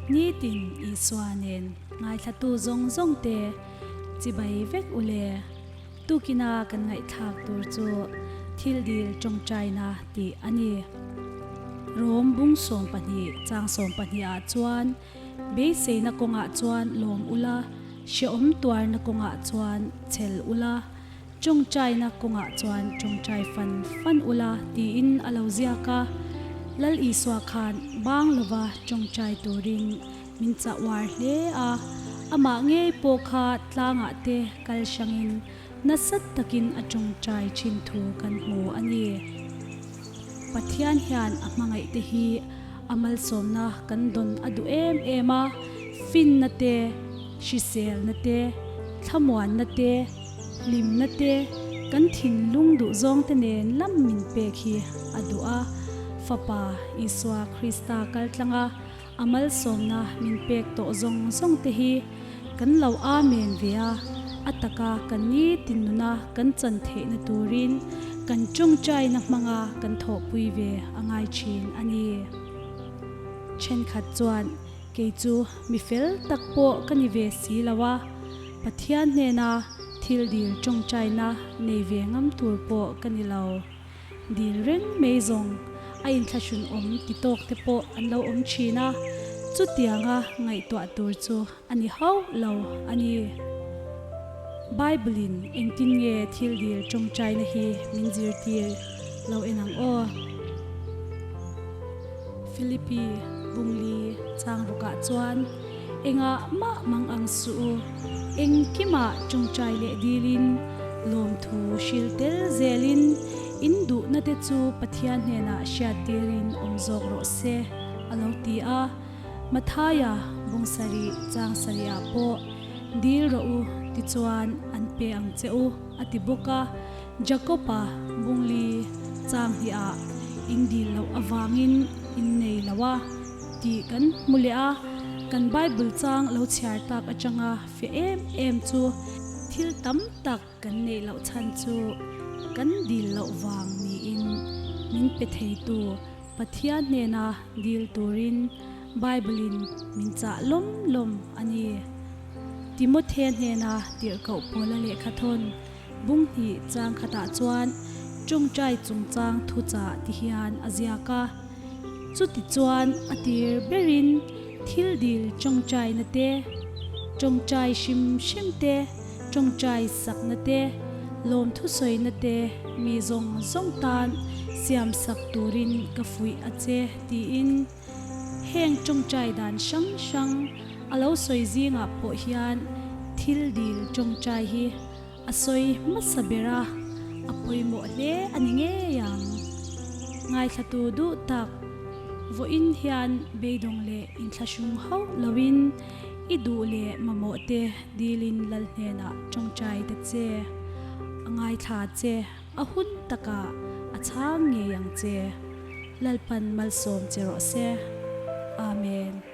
Nitin Isua nen ngaithlatu zawng zawng te chibai vek u le. Tukina kan ngaihthlak tur chu thil dil tawngtaina tih a ni. Rom bung 12 chang 12 ah chuan beiseina kawngah chuan lawm ula, hrehawm tuarna kawngah chuan chhel ula, Tawngtaina kawngah chuan tawngtai fan fan ula tiin a lo ziak a. Lal Isua khan bang lova tawngtai turin min chah uar hle a. Amah ngei pawh kha tlangah te kal hrangin nasat takin a tawngtai thin thu kan hmu a ni. Pathian hian a hmangaihte hi a malsawmna kan dawn a duh em em a, finna te, hriselna te, thlamuanna te, hlimna te, kan thinlung duhzawng te nen lam min pek hi a duh a. Fapa Isua Krista kaltlanga a malsawmna min pek tawh zawng zawng te hi kan lo amen ve a, a taka kan nitin nuna kan chan theihna turin kan tawngtaina hmanga kan thawhpui ve a ngai thin a ni. Thenkhat chuan kei chu mi fel tak pawh ka ni ve si lo a, Pathian hnena thil dil tawngtaina nei ve ngam tur pawh ka ni lo. Dil reng mai zawng a inthlahrun awm ti tawk te pawh an lo awm thin a, chutianga ngaihtuah tur chu a ni hauh lo a ni. Bible-in engtin nge thil dil tawngtaina hi min zirtir lo en ang aw? Philippi Bungli chang rukah chuan engah mah mang ang suh u, engkimah tawngtai leh dilin lawmthu hril tel zelin in duhna te chu Pathian hnenah hriat tirin awm zawk rawh se a lo ti a. Mathaia bung sarih chang sarihah pawh dil rawh u tichuan an pe ang che u a ti bawk a. Jakob-a bungli chang hnihah in dil loh avangin in nei lo a tih kan hmu leh a, kan Bible chang lo chhiar tak atanga fiah em em chu thil tam tak kan neih loh chhan chu kan dil loh vang niin min pe theitu Pathian hnena dil turin Bible-in min chah lawm lawm a ni. Timothe hnena tirhkoh Paula lehkha thawn Bung hnih chang khatah chuan tawngtai chungchang thuchah ti hian a ziak a. Chuti chuan a tir berin thil dil tawngtaina te, tawngtai hrim hrim te, tawngtai sakna te, lawmthusawina te mi zawng zawng tan siamsak turin ka fuih a che tiin Heng tawngtai dan hrang hrang a lo sawi zingah pawh hian thil dil tawngtai hi a sawi hmasa ber a, a pawimawh hle a ni ngei ang. Ngaithlatu duh tak, vawiin hian beidawng leh inthlahrung hauh loin i duh leh mamawh te dilin lal hnenah tawngtai ta che. A ngaithla che. A hun takah a chhang ngei ang che. Lalpan malsawm che rawh se. Amen.